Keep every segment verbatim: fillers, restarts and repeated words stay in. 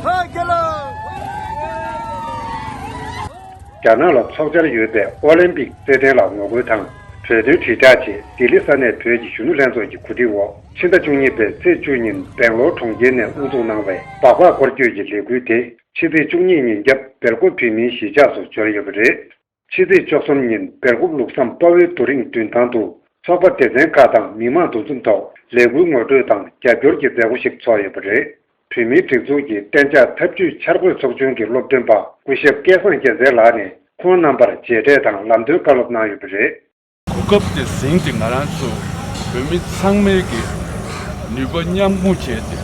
རྒྱ་ནག་ལ་འཚོགས་འཆར་ཡོད་པའི་ཨོ་ལིམ་པིག་རྩེད་འགྲན་ལ་ངོ་རྒོལ་དང་། བོད་དོན་དྲིལ་བསྒྲགས་ཆེད་ལྡི་ལི་ས་གནས་བོད་ཀྱི་གཞོན་ནུ་ལྷན་ཚོགས་ཀྱི་གོ་སྒྲིག་འོག་ཕྱི་ཟླ་བཅུ་གཉིས་པའི་ཚེས་བཅུ་ཉིན་སྦེང་ལོར་གྲོང་ཁྱེར་ནས་དབུ་འཛུགས་གནང་བའི་སྦག་སྦག་སྐོར་སྐྱོད་ཀྱི་ལས་འགུལ་དེ་ཕྱི་ཚེས་བཅུ་གཉིས་ཉིན་རྒྱབ་སྦེལ་ཀོབ་བོད་མིའི་གཞིས་ཆགས་སུ་འབྱོར་ཡོད་པ་རེད། ཕྱི་ཚེས་བཅུ་གསུམ་ཉིན་སྦེལ་ཀོབ་ལུགས་བསམ་དཔའ་བོའི་རྡོ་རིང་མདུན་ཐང་དུ་ཚོགས་པ་སྡེ་ཚན་ཁག་དང་མི་མང་འདུ་འཛོམས་ཐོག་ལས་འགུལ་ངོ་སྤྲོད་དང་རྒྱབ་སྐྱོར་གྱི་མཛད་སྒོ་ཞིག་ཚོགས་ཡོད་པ་རེད། བོད་མིའི་སྒྲིག་འཛུགས་ཀྱི་གཏན་འཇགས་འཐབ་ཇུས་འཆར་འགོད་ཚོགས་ཆུང་གི་སློབ་སྟོན་པ་སྐུ་ཞབས་སྐལ་བཟང་རྒྱལ་མཚན་ལགས་ནས་ཁོང་རྣམ་པར་མཇལ་འཕྲད་དང་ལམ་སྟོན་བཀའ་སློབ་གནང་ཡོད་པ་རེད། གོ་སྐབས་དེ་ཟིན་ཏེ་ང་རང་ཚོ་བོད་མི་ཚང་མའི་གི་ནུས་པ་མཉམ་སྤུངས་བྱས་ཏེ་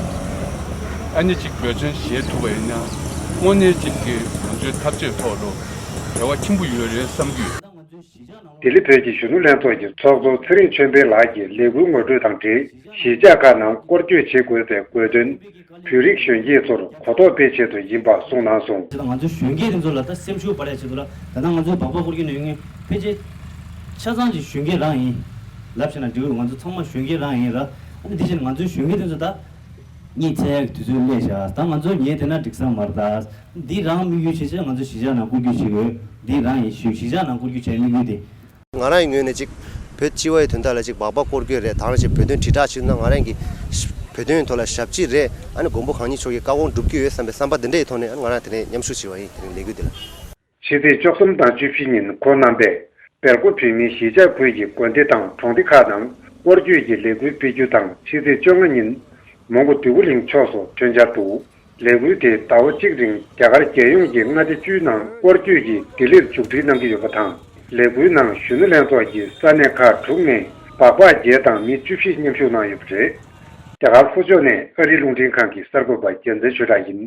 ཨ་ནི་གཅིག་འབད་བརྩོན་བྱེད་ཐུབ་པ་ཡིན་ན་དངོས་གནས་གཅིག་གི་ང་ཚོའི་འཐབ་རྩོད་ཐོག་ལ་འབྲེལ་བ་ཆེན་པོ་ཡོད་རེད་བསམ་གྱི་ཡོད། ལྡི་ལི་བོད་ཀྱི་གཞོན་ནུ་ལྷན་ཚོགས་ཀྱི་ཚོགས་གཙོ་ཚེ་རིང་ཆོས་འཕེལ་ལགས་ཀྱིས་ལས་འགུལ་ངོ་སྤྲོད་དང་འབྲེལ་གཞིས་ཆགས་ཁག་ནང་སྐོར་སྐྱོད་བྱེད་དགོས་པའི་དགོས་དོན། བོད་རིགས་གཞོན་སྐྱེས་ཚོར་གོ་རྟོགས་སྤེལ་ཆེད་དུ་ཡིན་པ་གསུངས་གནང་སོང་། ད་ང་ཚོའི་གཞོན་སྐྱེས་དེ་ཚོ་ལ་ད་སེམས་ཤུགས་སྤར་ཡ་ཆེད་དུ་ལ་ད་ལྟ་ང་ཚོའི་སྦག་སྦག་སྐོར་སྐྱོད་ནས་ཡོང་མཁན་ཕལ་ཆེར་ཆ་ཚང་གཅིག་གཞོན་སྐྱེས་རང་ཡིན་ལབ་བྱས་ན་འགྲིག་གི་རེད། ང་ཚོ་ཚང་མ་གཞོན་སྐྱེས་རང་ཡིན་ར། ཨ་ནི་དེ་བཞིན་ང་ཚོའི་གཞོན་སྐྱེས་དེ་ཚོ་ད་གཉིད་སད་ཡག་གི་དུས་ཚོད་སླེབས་བཞག་ད་ང་ཚོ་ཉལ་བསྡད་ན་འགྲིག་ས་མ་རེད། ད་འདི་རང་དམིགས་ཡུལ་བྱས་བྱས་ང་ཚོ་གཞིས་ཆགས་ནང་སྐོར་སྐྱོད་བྱེད་དགོས། འདི་རང་ཡིན་ཞུ་གཞིས་ཆགས་ནང་སྐོར་སྐྱོད་བྱས་དམིགས་ཡུལ་དེ། ང་རང་ཡི་ངོས་ནས་ཅིག་བོད་སྤྱི་བའི་དོན་དག་ལ་ཅིག་སྦག་སྦག་སྐོར་སྐྱོད་རེད། ད་རང་ཅིག་བོད་དོན་དྲིལ་བསྒྲགས་བྱེད་ན་ང་རང་གི་བོད་དོན་ཐོག་ལ་ཞབས་ཕྱི་རེད། ཨ་ནི་མགོན་པོ་གང་ཉིད་མཆོག་གི་བཀའ་དགོངས་སྒྲུབ་རྒྱུ་ཡོད་བསམ་པའི་བསམ་པ་འདི་འདྲ་ཡི་ཐོག་ནས་ཨ་ནི་ང་རང་དེ་ནས་མཉམ་ཞུགས་བྱས་པ་ཡིན། དེ་རིང་ལས་འགུལ་འདི་ལ། ཕྱི་ཚེས་བཅུ་གསུམ་དང་བཅུ་བཞི་ཉིན་ཁོང་རྣམ་པས་སྦེལ་ཀོབ་བོད་མིའི་གཞིས་ཆགས་ཁུལ་གྱི་དགོན་སྡེ་དང་གྲོང་སྡེ་ཁག་ནང་སྐོར་སྐྱོད་ཀྱི་ལས་འགུལ་སྤེལ་རྒྱུ་དང་ཕྱི་ཚེས་བཅོ་ལྔ་ཉིན་མོན་གྷོ་འདོད་རྒུ་གླིང་ཕྱོགས་སུ་ཐོན་འཆར་འདུག་ལས་འགུལ་དེ་ཟླ་བ་གཅིག་རིང་རྒྱ་གར་རྒྱལ་ཡོངས་ཀྱི་མངའ་སྡེ་བཅུའི་ནང་སྐོར་སྐྱོད་ཀྱིས་ལྡི་ལིར་མཇུག་སྒྲིལ་གནང་གི་ཡོད་པ་དང་། ལས་འགུལ་ནང་གཞོན་ནུ་ལྷན་ཚོགས་ཀྱི་ས་གནས་ཁག་དྲུག་ནས་སྦག་སྦག་བརྒྱད་དང་མི་བཅུ་བཞི་མཉམ་ཞུགས་གནང་ཡོད་པ་རེད། རྒྱ་གར་ལྷོ་ཕྱོགས་ནས་ཨ་རིའི་རླུང་འཕྲིན་ཁང་གི་གསར་འགོད་པ་རྒྱལ་མཚན་ཆོས་གྲགས་ཡིན།